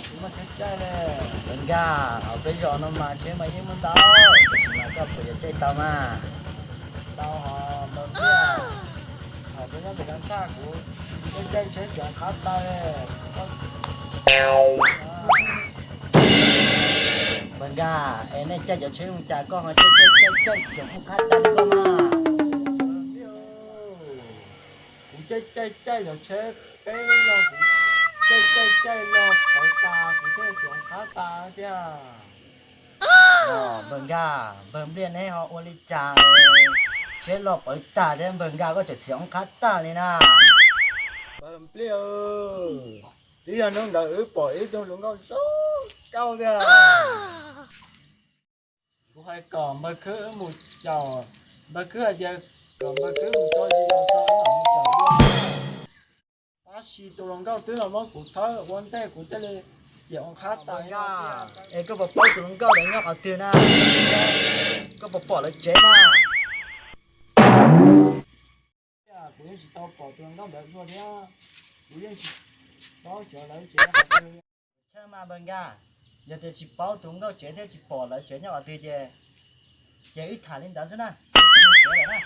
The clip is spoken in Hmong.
Kuv muaj tsheb caij li. Npawg Nkaj, hauv peb zos no mas tsheb mas yeej muaj ntau, tiam sis mas koj puas yuav caij tau mas? Tau hos npawg Npliaj, thaum peb nyob pem Nab Thaj kuv caij caij tsheb xiav qhab tag li. Npawg Nkaj, es nej caij cov tsheb zoo cas koj ho caij caij caij caij xiav qhab tag li koj mas? Kuv caij caij caij cov tsheb peb lub zos, kuv caij caij caij los pawv tas kuv thiaj xiav qhab tag thiab. Npawg Nkaj, npawg Npliaj neb ho ua li cas tsheb los pawv tag thiab npawg Nkaj koj tseem xiav qhab tag li na? Npawg Npliaj, twb yog hnub ntawd wb pom ib tug hluas nkauj zoo nkauj tiag. Kuv hais kom npawg Khwb wb mus caum, npawg Khwb hais tias kom npawg Khwb mus tso zis los tso wb mam mus caum dua. Tab sis tus hluas nkauj twb los muab kuv thawb ua ntej kuv thiaj li xiav ua qhab tas. Es koj puas paub tus hluas nkauj ntawd nyob qhov twg na? Koj puas pom lawv tsev na? Kuv yeej tsis tau pom tus hluas nkauj ntawd dua thiab, kuv yeej tsis paub xyov lawv tsev nyob qhov twg. Tshaj mas npawg Nkaj, yog tias tsis paub tus hluas nkauj tsev thiab tsis pom lawv tsev nyob qhov twg ces, ces wb tham li ntawd xwb na, tsev lawm na.